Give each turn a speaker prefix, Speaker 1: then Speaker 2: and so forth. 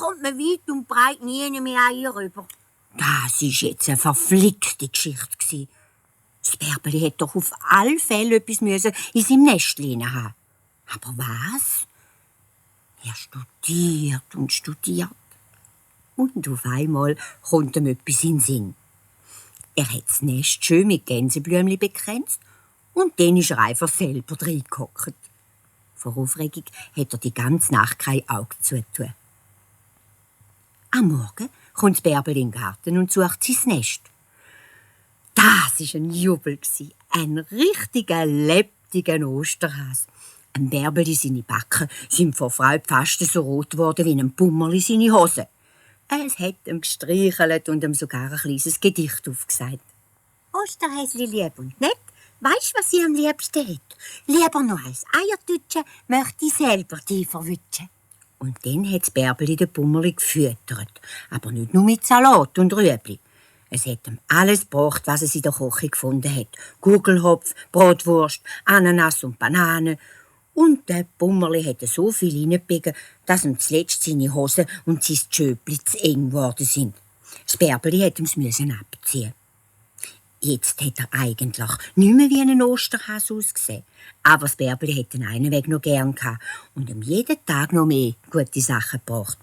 Speaker 1: kommt man weit und breit nie mehr Eier rüber. Das war jetzt eine verflickte Geschichte. Das Bärbeli hätte doch auf alle Fälle etwas in seinem Nestchen haben. Aber was? Er studiert und studiert. Und auf einmal kommt ihm etwas in den Sinn. Er hat das Nest schön mit Gänseblümchen bekränzt und dann ist er einfach selber reingehockt. Vor Aufregung hat er die ganze Nacht kein Auge zutun. Am Morgen kommt das Bärbeli in den Garten und sucht sein Nest. Das war ein Jubel, ein richtiger, lebendiger Osterhase. Ein Bärbeli seine Backen sind vor Freude fast so rot geworden wie ein Pummerli seine Hose. Es hat ihm gestreichelt und ihm sogar ein kleines Gedicht aufgesagt. Osterhäsli lieb und nett, weisst, was sie am liebsten hat? Lieber noch als Eiertütschen möchte ich selber die verwutschen. Und dann hat das Bärbeli den Pummerli gefüttert, aber nicht nur mit Salat und Rüebli. Es hat ihm alles gebracht, was es in der Küche gefunden hat. Gugelhopf, Bratwurst, Ananas und Bananen. Und der Pummerli hatte so viel reingebiegen, dass ihm zuletzt seine Hose und sein Tschöpli zu eng geworden sind. Das Bärbeli hat ihm abziehen. Jetzt hat er eigentlich nicht mehr wie ein Osterhase ausgesehen. Aber das Bärbeli hätte einen Weg noch gern gehabt und ihm jeden Tag noch mehr gute Sachen gebracht.